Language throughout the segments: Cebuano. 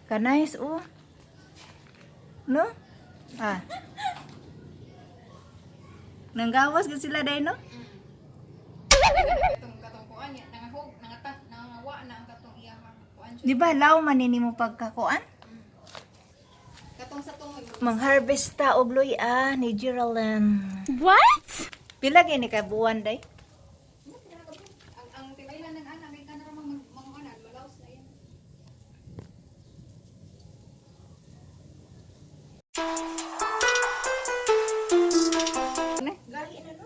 Ka-nice oh. No? Ah. Nanggawas gud sila day, no? Katong katong kuan niya, nangahog, nangata, nangawa na ang katong iyang kuan siya. Di ba law man ni mo pagkakuan? Katong sa tungoy. Mangharvest ta og luya ni Geraldine. What? Pila gini ka buwan day? Ang timaylan ng anak kay kana ra mang mga anan, malaos na yan. Gahi na, no?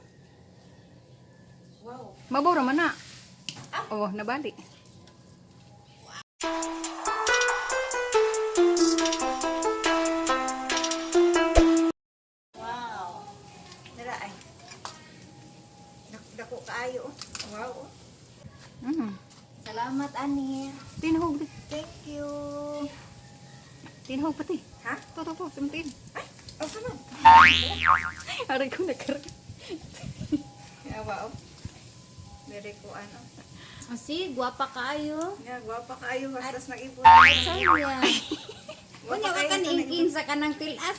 Wow. Mabaw ra man na. Oh, nabali. Wow. Dara ay. Dako kaayo oh. Wow. Oh. Salamat, ani. Tinahog. Thank you. Tinahog pati. Ha? To to to, samtin. Ay, oh sama. Aray ko nagkaroon. Yeah, wow. Very ko ano. Asi, guwapa kaayo. Yeah, gwapa kaayo bastas nag-ipon. Saya. Gwapa Unya wa kaayo kan basta nag-ipon. ingin sa kanang tilas.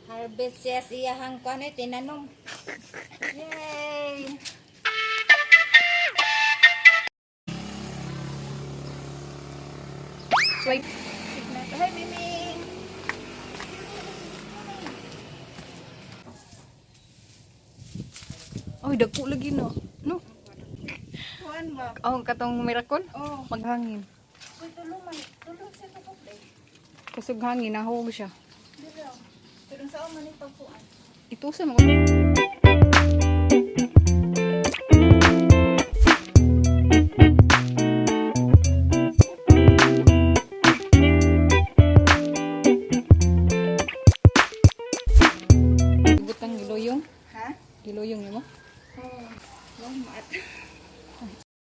Harvest siya siyahang kuan ay tinanom. Yay! Swipe. Hi, Miming! Oy, dagko lagi no. No. Kuan ba? Oh, katong miracle. Oh. Maghangin. Uy, tulong man. Tulong sa tukok day. Kusog hangin nahog siya. Dito. Pero sa man ni pagkuan. Itusan mo. Butang giluyong. Ha? Giluyong nimo. Oh. Wow, maat.